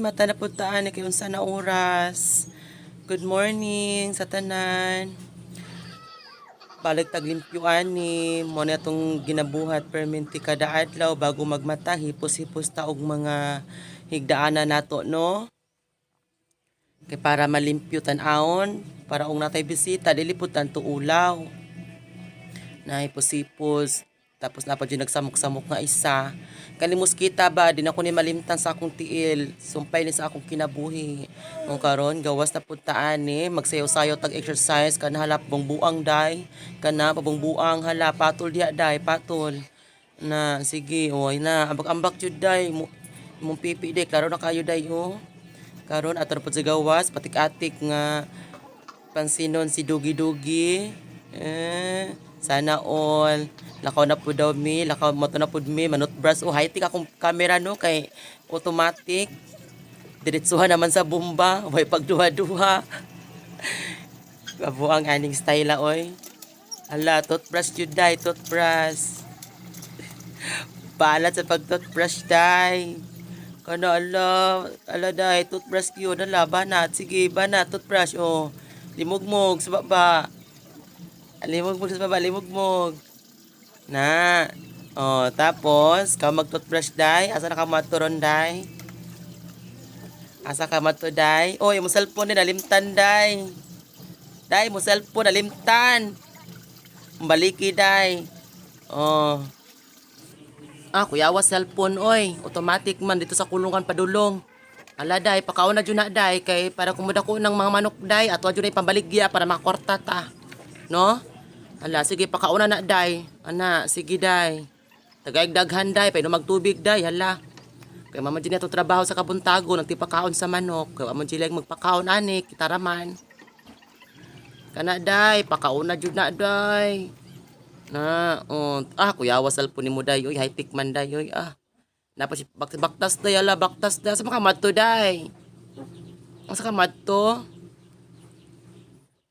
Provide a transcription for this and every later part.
Mata na pud ta ani kay unsa na oras. Good morning sa tanan. Balik taglimpyo ani, mo na itong ginabuhat perminti kada adlaw bago magmata, hipos-hipos ta og mga higdaanan nato, no? Kay para malimpyo tan-awon, para og natay bisita, dili pud tanto ulaw. Na hipos-hipos, tapos na pa dyan nagsamok-samok nga isa. Kani muskita ba, di na ko ni malimtan sa akong tiil. Sumpay ni sa akong kinabuhi. Kung karon gawas na pud ta ani, magsayaw-sayaw tag exercise, kana halap buang day, kana pabungbuang hala, patol diha day, patol. Na, sige, oy na, ambak-ambak jud day, mong pipi day, klaro na kayo day, oh. Karon ato na pud sa gawas, patik-atik nga pansinon si Dugi-Dugi. Eh, sana all. Lakaw na po daw mi, lakaw mo to na pud mi, manut brush. Oh, high-tech akong camera no kay automatic. Diretsuhan naman sa bomba, way pagduha-duha. Kabuang aning style ah, oy. Ala, toothbrush jud day, toothbrush. Balat sa pag toothbrush day. Kana ala, ala day, toothbrush yun, ala, banat, sige, banat, toothbrush, oh. Limugmog sa baba. Limugmog sa baba, limugmog. Na. Oh, tapos, ka mag toothbrush day, asa na ka maturon day? Asa ka mato day? Oy, mo cellphone ni nalimtan day. Day, mo cellphone nalimtan. Baliki day. Oh. Ah, kuyawa cellphone oy. Automatic man dito sa kulungan padulong. Ala day, pakaon na jud na day kay para kumudako ng mga manok day ato jud na ipambaligya para makakwarta ta. No? Ala, sige pakauna na day. Ana, sige day. Tagaig daghan day, painom magtubig day, hala. Kay mama jud atong trabaho sa kabuntago nagtipakaon sa manok. Kay amo jud magpakaon ani, kita raman. Kana day, pakauna jud na day. Na, oh, ah, kuyawa cellphone nimo day, oy, high-tech man day, oy, ah. Napa si baktas day, ala, baktas day. Sa mga madto day? Asa ka madto?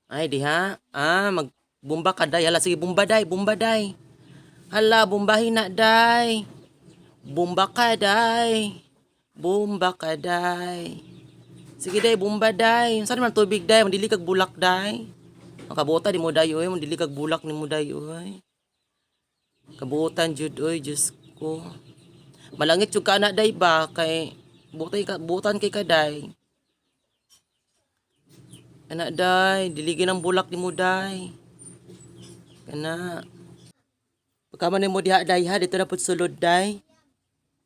Ay, diha. Ah, magbumba ka day. Hala, sige, bumba day, bumba day. Hala, bumbahin na day. Bumba ka day. Bumba ka day. Sige day, bumba day. Saan man tubig day? Mandili kag bulak day. Ang kabuota di mo day, oy. Mandili kag bulak ni mo day, oy. Kabuotan jud oy, Diyos ko. Malangit jud ka na day ba kay butay ka butan kay kaday. Ana day, diligin ang bulak ni mo day. Kana. Pagkaman nimo diha day ha, dito na pud sulod day.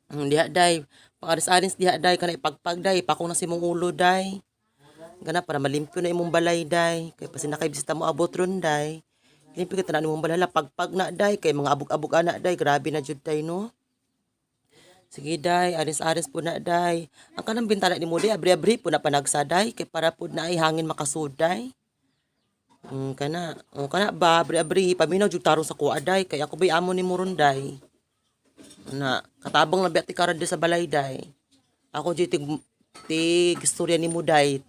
Diha day. Pangaris-aris diha day kana ipagpag day, pakong na si imong ulo day. Gana para malimpyo na imong balay day. Kay pasin na kay bisita mo abot ron day. Limpyo kita na imong balay, pagpag na day kay mga abog-abog ana day, grabe na jud day no. Sige day, aris-aris po na day. Ang kanang bintana ni mo day, abri-abri po na panagsaday kay para po na ay hangin makasuday. Kana, oh, kana ba, abri-abri, paminaw jud tarong sa kuha day kay ako bay amo ni mo ron day. Na, katabang na ti karon sa balay day. Ako jud tig tig istorya ni mo day.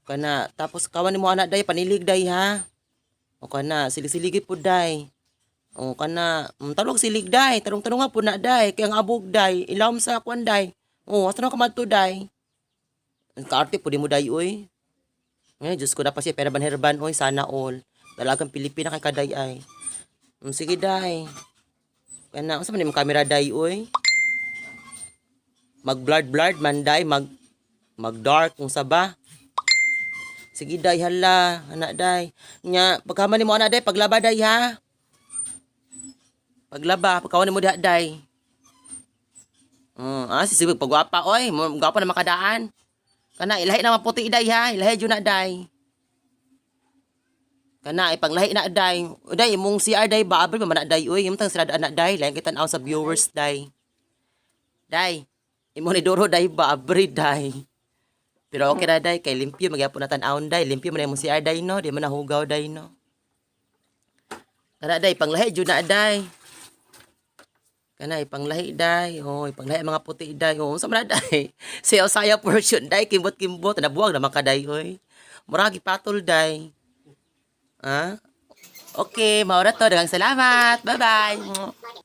Kana, tapos kawan ni mo anak day, panilig day ha. O kana, silig-siligi po day. O kana, tarong silig day, tarong-tarong nga po na day, kay ang abog day, ilawom sa kwan day. O, asa na ka madto day? Ang kaarte po di mo day oy. Ngayon, Diyos ko na pa siya, pero banherban oy, sana all. Dalagang Pilipina kay kaday ay. Sige day. Kana, unsa man imong camera day oy? Mag blurred blurred man day, mag dark kung sa ba. Sige day hala, anak day. Nya, pagkaman nimo anak day, paglaba day ha. Paglaba, pagkawan nimo diha day. Ah, sige pagwapa oy, gwapa na makadaan. Kana ilahi na maputi day ha, ilahi jud na day. Kana ipanglahi na day. Day imong CR day ba abri man na day oy, imong tang sirad anak day, lain kita sa viewers day. Day, imo ni Doro day ba abri day. Pero okay ra day kay limpyo magyapon na tan-awon day, limpyo man imong CR day no, di man nahugaw day no. Kana day panglahi jud na day. Kana ipanglahi day, oh, ipanglahi ang mga puti day. Oh, unsa man na day? Sayaw-sayaw portion day, kimbot-kimbot, nabuwag naman ka day oy. Murag ipatol day. Ah? Okay, mao na to. Daghang salamat. Bye-bye.